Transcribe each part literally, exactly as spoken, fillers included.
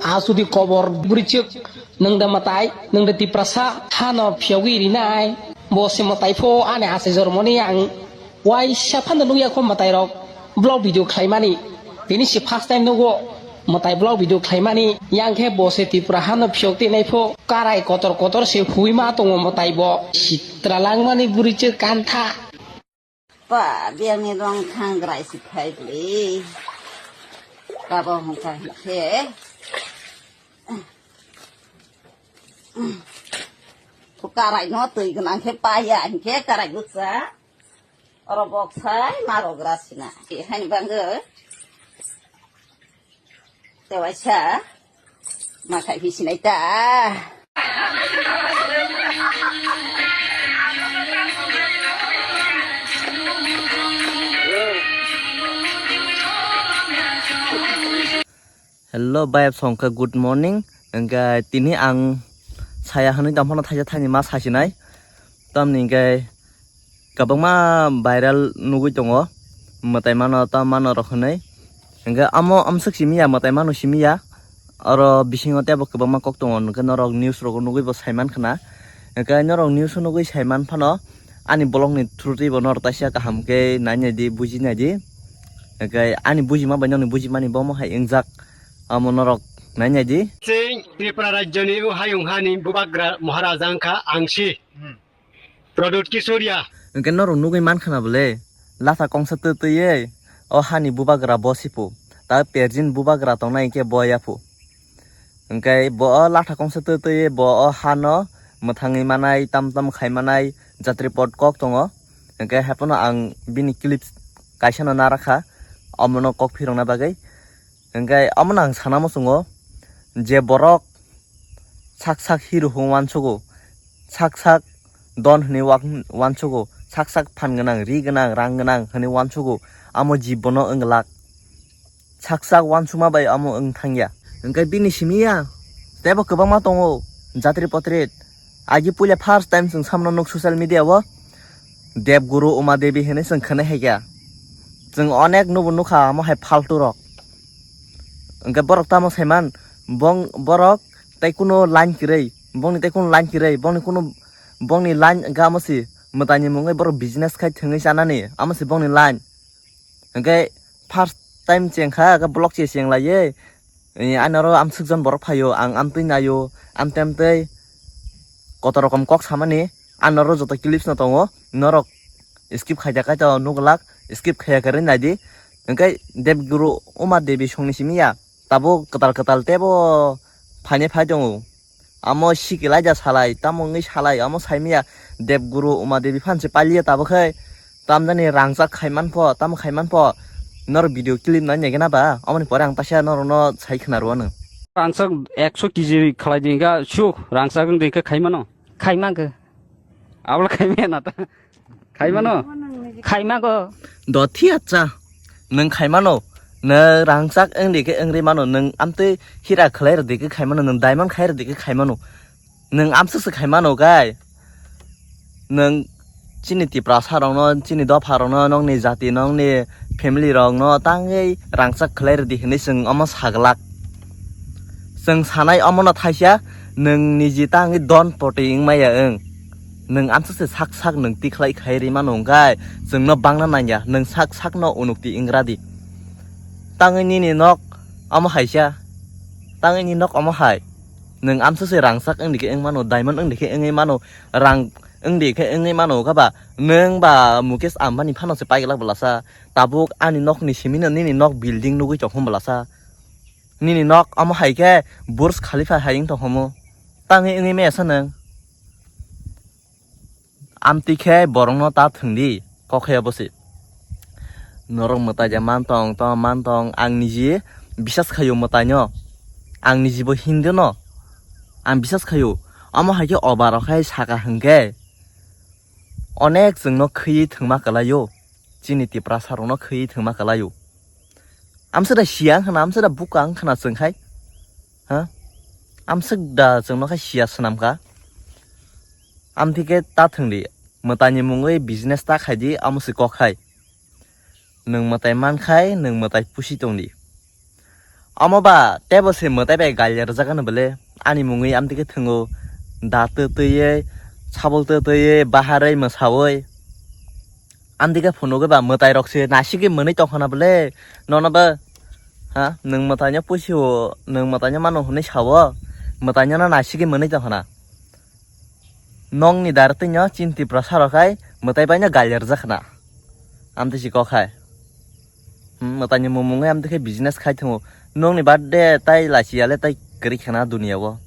Asudi kobor bwrwichwk, nwng da mwtai, nwng da Tiprasa, hano phiyogwi rinai. Bo se mwtai pho ani achai jormoni ang waisa phano nukya kho mwtairok vlog video khlaimani. Tini se first time nugo mwtai vlog video khlaimani. Yang khe bo se Tripura hano phiyok twi nai pho karai kotor kotor se huima tongo mwtai bo. Sitra langmani bwrwichwk kantha. Pa, biyangni rong thangrai si phai bwlwi. Babo hongkha hingkhe. Karai no twi gwnang khe paya hingkhe karai bwsa. Oro bok sai ma rogra sina. Hai bangwi. Tewaisa. Ma khai phi sinai ta. Hello, bayap songkha, good morning. Hingke tini ang saya hwnwi tongphano thaisa thaini ma sasinai. Tamni hingke kwbangma viral nugwi tongo, mwtai mano, tam mano rok hwnwi. Hingke amo amswk simi ya, mwtai mano simi ya. Oro bisingo teibo kwbangma kok tongo, hingke norok news rogo nugwi bo saiman khna. Hingke norok news o nugwi saiman phano ani vlog ni through twi bo norok taisa kaham khe nai nai di, buji nai di. Hingke ani bujima bai nokni bujimani bo mo hai wngjak, amo norok nai nai di. Chwng Tripura rajyoni o hayung hani bubagra Maharaja wngkha Angsi. Pradyut Kisoria. Hingke norok nugwi mankha na bole, latha kongsa twi twi o hani bubagra bo sipo, ta perjin bubagra tongnai hingke bo yapho. Hingke bo o latha kongsa twi twi bo o hano mwthangwi manai, tam tam khai manai jatri pot kok tongo. Hingke haiphano ang bini clips kaisa no narakha, omono kok phirokna bagwi. Hingke omono ang sana muchungo je borok sak sak hero hwn wansugo, sak sak don hwnwi wak-, wansugo, sak sak phan gwnang, ri gwnang, rang gwnang hwnwi wansugo, amo jibono wng glak. Sak sak wansukma bai amo wng thangya. Hingke bini simi ya teibo kwbangma tongo, jatri potrit. Agi puila first time chwng samno nuk social media o Dev Guru Uma Devi hinwi chwng khwnai hai kha. Chwng onek nubo nukha amo hai faltu rok. Hingke borok tamo saiman, bong-, borok tei kuno line kwrwi, bongni tei kuno line kwrwi, bongni kuno, bongni line hingke amo si mwtaini mungwi borok business khai thwngwi chanani, amo si bongni line. Hingke first time chengkha, hingke vlog se chenglaiye. Eh, ani oro amswk jon borok phaio, ang amtwi naio, amtwi amtwi kotor rokom kok samani, ani oro joto clips no tongo, norok skip khaida khaida nuglak, skip khaiya kwrwi naidi. Hingke Dev Guru Uma Devi songni simi ya, tabuk kwtal kwtal teibo phaine phai tongo. Amo sikilai ja salai, tamo wngwi salai, amo saimaya Dev Guru Uma Devi phan se pailiya tabuk khe. Tamjani rangchak khaimanpho, tamo khaimanpho. Norok video clip nai naikhe na ba? Amoni pore ang taisa norokno sai khna rwano. Rangchak ekso kg khlai di hwnkha suk rangchak wng di hwnkhe khaimano? Khaimangkhe. Abla khaimaya na ta? Khaimano? Khaimago. Dothi acha. Nwng khaimano? Nwng rangchak wng di khe wngri mano. Nwng amtwi hira khlai rw di khe khaimano. Nwng diamond khai rw di khe khaimano. Nwng amswk se khaimano gai. Nwng chini Tiprasa rokno, chini dopha rokno, nokni jati, nokni family rokno tangwi rangchak khlai rwdi hinwi chwng omo saglak. Chwng sanai omono thaisa, nwng niji tangwi don poti wngmaya wng. Nwng amswk se sak sak nwng tikhlai khai rwi mano wngkha, chwngno bangna nangya, nwng sak sakno unukti wngra di. Tangwi nini nok omo haisa, tangwi nini nok omo hai. Nwng amswk se rangchak wng di khe wng mano, diamond wng di khe wngwi mano, rang wng di khe wngwi mano kha ba? Nwng ba Mukesh Ambani phano se paiglak bwlasa. Tabuk ani nokni simi no nini nok building nugwi tong hwn bwlasa. Nini nok omo hai khe Burj Khalifa hai wng tong hwn mo. Tangwi wngwi maya sa nwng? Amtwi khe borokno ta thwng di, kok hai obo se. Norok mwtai ja man tong, tong, man tong, ang niji bisas khaio mwtaino. Ang niji bo Hindu no. Ang bisas khaio. Omo hai khe oba rok hai saka hwnkhe onek chwngno khwiwi thwngma kwlaio. Chini Tiprasa rokno khwi thwngma kwlaio. Amswk da siya wng khna, amswk da buka wng khna chwng khai. Ha? Amswk da chwngno khai siya swnam kha. Amtwi khe ta thwng di. Mwtaini mungwi business ta khai di, amo se kok hai. Nwng mwtai man khai, nwng mwtai pusi tong di. Omo ba tebo se mwtai bai galia rwjak ano bele. Ani mungwi amtwi khe thwngo. Da twi twiwi, sabul twi twiwi, baharwi mwsawi. Amtwi khe phunugwi ba mwtai rok se nasigwi mwnwi tongkhana bele. Nono ba, ha, nwng mwtaino pusi o, nwng mwtaino mano hwnwi sao. Mwtaino no nasigwi mwnwi tongkhana. Nokni dar twino chini Tiprasa rok hai mwtai bai no galia rwjak khna. Amtwi si kok hai. Hmm, mwtai ni mumung hai amtwi khe business khai thwngo. Nokni birthday tai lachi yale tai kwrwi khna dunia o.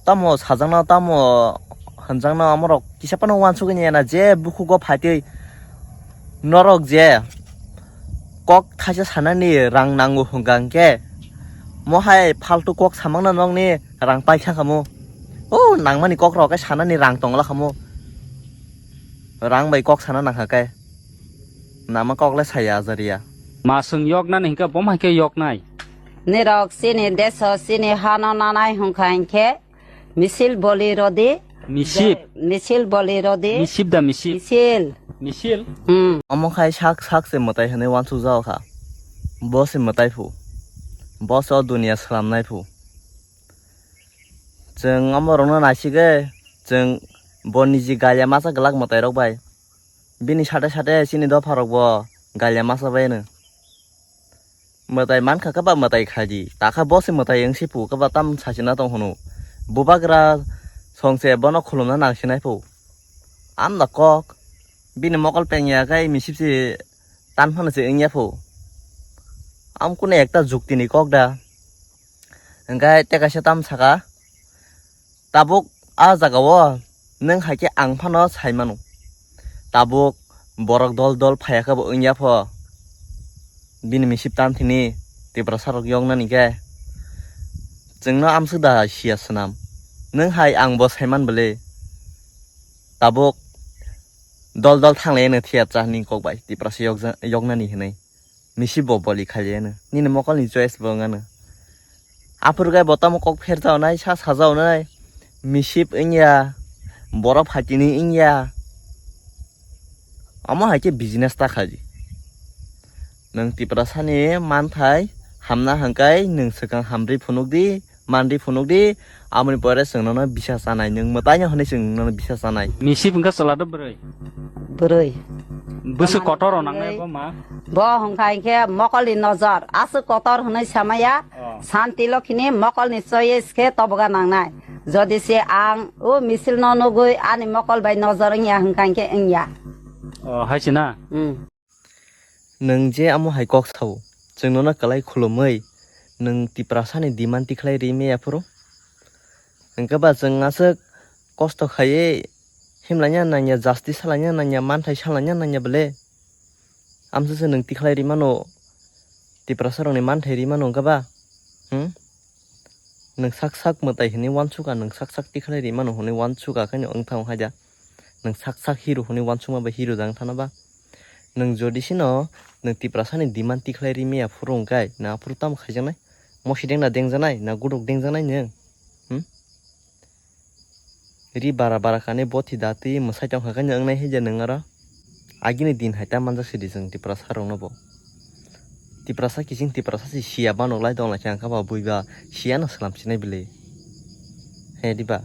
Tamo sajakno tamo hwnjakno amorok kisa phano uansugwi nai na je bukhugo phaitwi norok je kok thaisa sanani rang nango hwnkha hwnkhe mo hai phaltu kok samangno nokni rang paikha khamu. O nangmani kok rok khe sanani rang tongla khamu. Rang bai kok sana nangkha khe. Nama kok le saya ajariya. Ma swng yoknani hinkhe bo hai khe yoknai. Nirok chini deso chini hano nanai hwnkha hinkhe misil boli rodi. Misip. Misil boli rodi. Misip da misip. Misil. Misil. Hmm. Omo khai sak sak se mwtai hwnwi uansuk jao kha. Bo se mwtai phu. Bo se o dunia swlamnai phu. Chwng omo rokno naisigwi chwng bo niji galia masa glak mwtai rok bai. Bini sate sate chini dopha rok bo galia masa bai no. Mwtai mankha khe ba mwtai khai di. Takha bo se mwtai wng si phu khe ba tam sachina tong hwno. Bubagra song se bono khulumna nang sinai phu. Am da kok. Bini mokol pengya khe misip se tan phano se wngya phu. Am kune ekta jukti ni kok da. Hwnkhe tei kaisa tam saka. Tabuk a jagao nwng hai khe ang phano sai mano. Tabuk borok dol dol phaiya khe bo wngya pho. Bini misip tan thini Tiprasa rok yoknani khe. Chwngno amswk da siya swnam. Nwng hai ang bo sai man bwle. Tabuk dol dol thanglai no thiyat cha hwnwi kok bai Tiprasa yokja-, yoknani hwnwi. Misip bo boli khailiya no. Nini mokol ni choice bo wngano. Aphuru khe bo tamo kok pherjaonai, sa sajaonai. Misip wngya, borok phatini wngya. Omo hai khe business ta khaidi. Nwng Tiprasa ni manthai hamna hwnkhe nwng swkang hamri phunuk di. Mandi phunuk di, aboni pore chwng nono bisa chanai, nwng mwtaino hwnwi chwng nono bisa chanai. Misip wngkha chwla do bwrwi? Bwrwi. Bwswk kotor rw nangnai bo ma? Bo hwnkha hinkhe mokolni nojor, aswk kotor hwnwi samaya, oh, Santi Lokhini mokolni choice khe toboga nangnai. Jodi se ang o misil no nugwi ani mokol bai nojor wngya hwnkha hinkhe wngya. Oh, hai se na? Hmm. Nwng je amo hai kok sao, chwng nono kwlai khulumwi, nwng Tiprasani demand tikhlai ri maya phuru? Hwnkhe ba chwng aswk kosto khaiwi himlaina nangya, justice salaina nangya, manthai salaina nangya bwle? Amswkse nwng tikhlai ri mano, Tiprasarokni manthai ri mano hwnkhe ba? Hmm? Nwng sak sak mwtai hwnwi uansukha, nwng sak sak tikhlai ri mano hwnwi uansukha, khaino wng thango hai da. Nwng sak sak hero hwnwi uansukma bai hero jang thana ba. Nwng jodi sino nwng Tiprasani demand tikhlai ri maya phuru wngkhai, na aphuru tamo khaijaknai? Mosideng na dengjaknai, na guduk dengjaknai nwng? Hmm? Ri bara bara kani bothi da twi mwsai tongkha khe nwng wngnai hai je nwng oro. Agini din hai ta manjak sidi chwng Tiprasa rokno bo. Tiprasa kiching Tiprasa si siya banok lai tong lai khe ang kha ba bui ba siya no swlam sinai bwle. He diba?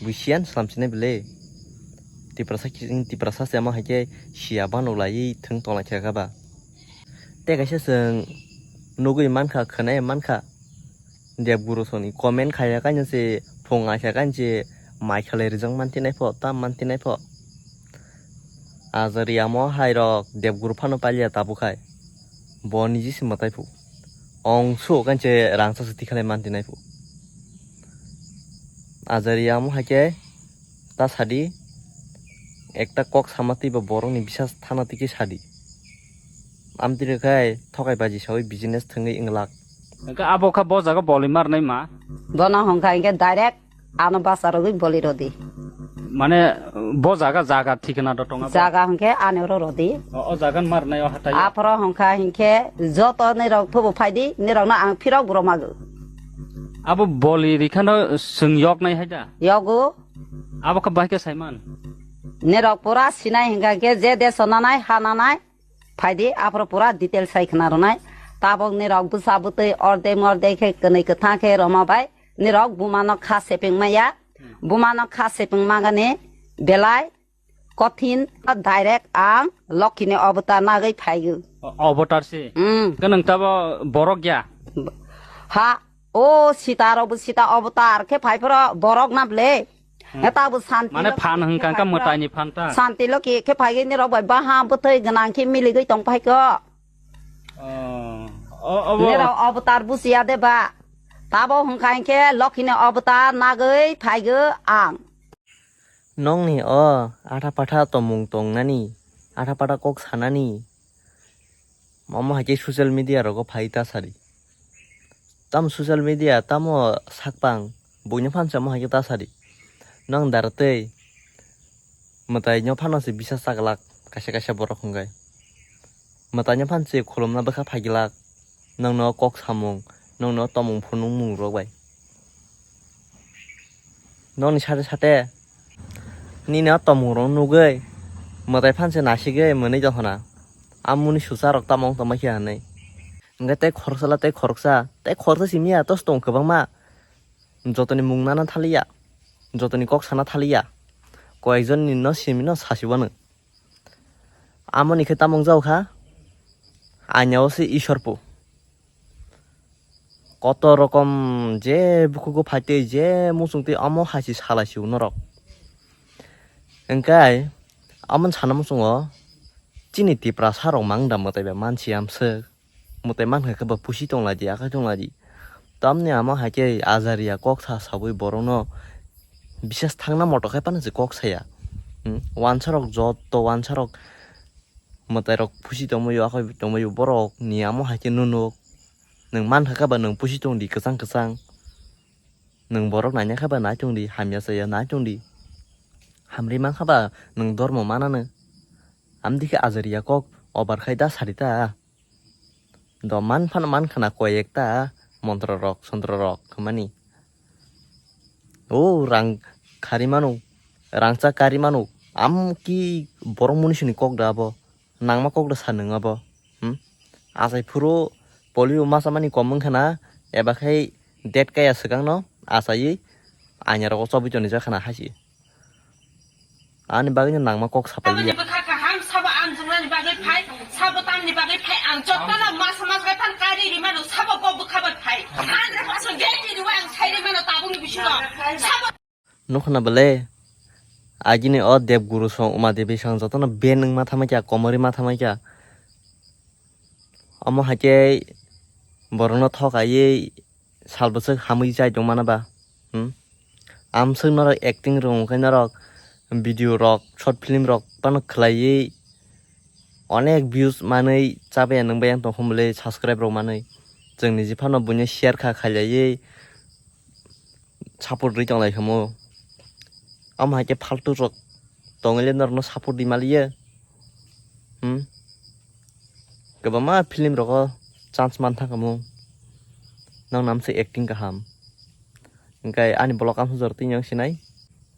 Bui siya no swlam sinai bwle. Tiprasa kiching Tiprasa se amo hai khe siya banok lai thwng tong lai khe kha ba. Tei kaisa chwng nugwi mankha, khwnai mankha. Debguru soni comment khaiya kainwi se phung aisa kainwi se mai khalai rijak manti nai pho, tam manti nai pho. Ajari amo hai rok Debguru phano pailiya tabuk hai. Bo niji se mwtai phu. Ong su kainwi se rangchak se tikhalai manti nai phu. Ajari amo hai khe ta sadi ekta kok sama twi ba borok ni bisas thana twi khe sadi. Amtwi rwkhe thokai baji sawi business thwngwi wnglak. Hwnkhe abo kha bo jaga boli marnai ma? Bono hwnkha hinkhe direct ano basa rwgwi boli rwdi. Mane bo jaga, jaga thikna do tongo bo? Jaga hwnkhe ani oro rwdi. O, o jaga marnai o hatai o? Aphoro hwnkha hinkhe joto nirok thubu phaidi, nirokno ang phirok buro mago. Abo boli rikhano chwng yoknai hai da? Yogo. Abo khe bahai khe saiman? Nirok pura sinai hwnkha hinkhe je deso nanai, ha nanai, phaidi, aphuru pura detail sai khna rwnai. Tabok nirok bwsa bwtwi ordek mordek khe kwnwi kwthang khe rwma bai nirok bumano kha sepeng maya. Bumano kha sepeng magani belai kothin direct ang Lokhini obotar nagwi phaigo. O-, obotar si? Hmm. Khe nwng tabo borok ya? Ha, o Sita rok bo Sita obotar khe phai phoro borok na ble. Hmm. He tabo Santi Mane Lokhi phan hwnkha khe kha phai phoro. Mwtaini phan ta? Santi Lokhi khe phai nirok bai baha bwtwi gwnang khe miligwi tong phai kho. Oh. O, obo. Nirok obotar busiya de ba. Tabo hwnkha hinkhe Lokhini obotar nagwi phaigo ang. Nokni o atha patha tomung tongnani, atha patha kok sanani, omo hai khe social media rogo phai ta sadi. Tamo social media, tamo sakpang, buino phansa omo hai khe ta sadi. Nang dar tei mwtaino phano se bisa chaglak kaisa kaisa borok hwnkhe. Mwtaino phan se khulumna bwkha phaiglak, nwngno kok samung, nwngno tomung phunukmung rok bai. Nokni sate sate nini o tomung rok nugwi mwtai phan se nasigwi mwnwi dohona. Amoni susa rok tamo wng tongma khe hinwi. Hwnkhe tei khoroksa la tei khoroksa, tei khoroksa simi ya tos tong kwbangma. Jotoni mung nana thaliya, jotoni kok sana thaliya, koyekjonni no simi no sasiwano. Amoni khe tamo wng jao kha, aina o se Ishwar po. Koto rokom je bukhugo phaitwi je muchungtwi omo hai se salai sio norok. Hwnkhe amoni sana muchungo chini Tiprasa rok mang da mwtai bai mansi amswk. Mwtai mankha khe ba pusi tonglaidi, akhai tonglaidi. Tamni amo hai khe ajariya kok sa sawi borokno bisas thangna moto khai phano se kok saya. Hmm? Wansarok joto wansarok mwtairok pusi tongbaio, akhai tongbaio, borokni amo hai khe nunuk. Nwng mankha khe ba nwng pusi tongdi kwchang kwchang. Nwng borok naina khe ba nai tongdi, hamya chaya nai tongdi. Hamri mankha ba nwng dormo manano. Amdi khe ajariya kok obar khai da sari ta. Do man phano man khana koi ekta montro rok, sontro rok hwnmani. O rang khari mano, rangchak kari mano, am ki borok munisuni kok da abo, nangma kok da sa nwng abo, hmm? Achai phuru polio masa mani kom wng khana, eba khai date kaya swkang no achaiwi aina rogo chobwi toni jak khana hai se. Ani bagwi no nangma kok sapai liya. Sabo ni bwkha kaham, sabo ang jwngnani bagwi phai, sabo tamni bagwi phai, ang jotono masa masa bai phan kari ri mano, sabo kok bwkha bai phai. Hundred percent guarantee rw ang sai ri mano tabukni bisingo. Sabo Nukho na bwle, agini o Debguru song Uma Devi song jotono ben wngma thamai kha, komorwi ma thamai kha. Omo hai khe borokno thok aiwi sal bwswk hamwi chai tongmano ba, hmm? Amswk norok acting rwng khe norok video rok, short film rok phano khwlaiwi onek views manwi chabaya nwngbaya tongkha bwle, subscribe rok manwi. Chwng niji phano buino share kha khailaiwi support rwi tonglai khamu. Omo hai khe faltu rok tongwile norokno support rwi maliya. Hmm? Kwbangma film rogo chance man thangkhamu. Nang namse acting kaham. Hwnkhe ani vlog ang jor twi nang sinai.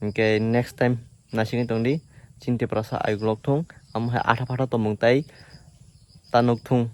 Hwnkhe next time naisingwi tongdi. Chini Tiprasa ai vlog thung. Amo hai atha phatha tongmung tai ta nuk thung.